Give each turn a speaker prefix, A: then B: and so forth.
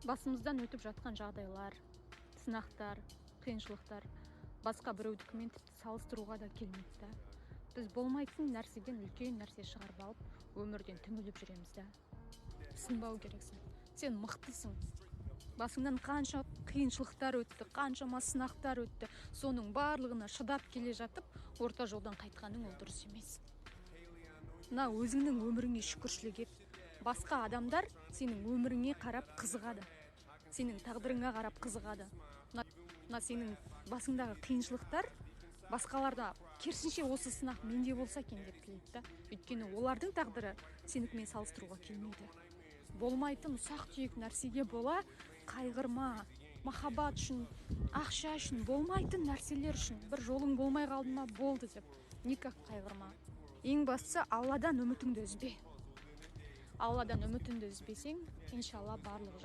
A: Басымыздан өтіп жатқан жағдайлар, сынақтар, қиыншылықтар басқа біреудікімен тіпті салыстыруға да келмейді да. Біз болмайтын нәрседен үлкен нәрсе шығарып алып, өмірден түңіліп жүреміз да. Сынбау керексің, сен мықтысың. Басыңнан қанша қиыншылықтар өтті, қаншама сынақтар өтті, соның барлығына шыдап келе жатып, орта жолдан қайтқаның ол дұрыс емес. Мына өзіңнің өміріңе шүкіршілік ет. Басқа адамдар сенің өміріңе қарап қызығады, сенің тағдырыңа қарап қызығады. Мына сенің басыңдағы қиыншылықтар басқаларда керісінше, осы сынақ менде болса екен деп тілейді да. Өйткені олардың тағдыры сенікімен салыстыруға келмейді. Болмайтын ұсақ түйек нәрсеге бола қайғырма. Махаббат үшін, ақша үшін, болмайтын нәрселер үшін, бір жолың болмай қалды ма, болды деп никак қайғырма. Ең бастысы, Алладан үмітіңді үзбе. Алладан үмітіңді үзбесең, иншалла, барлығы жақсы.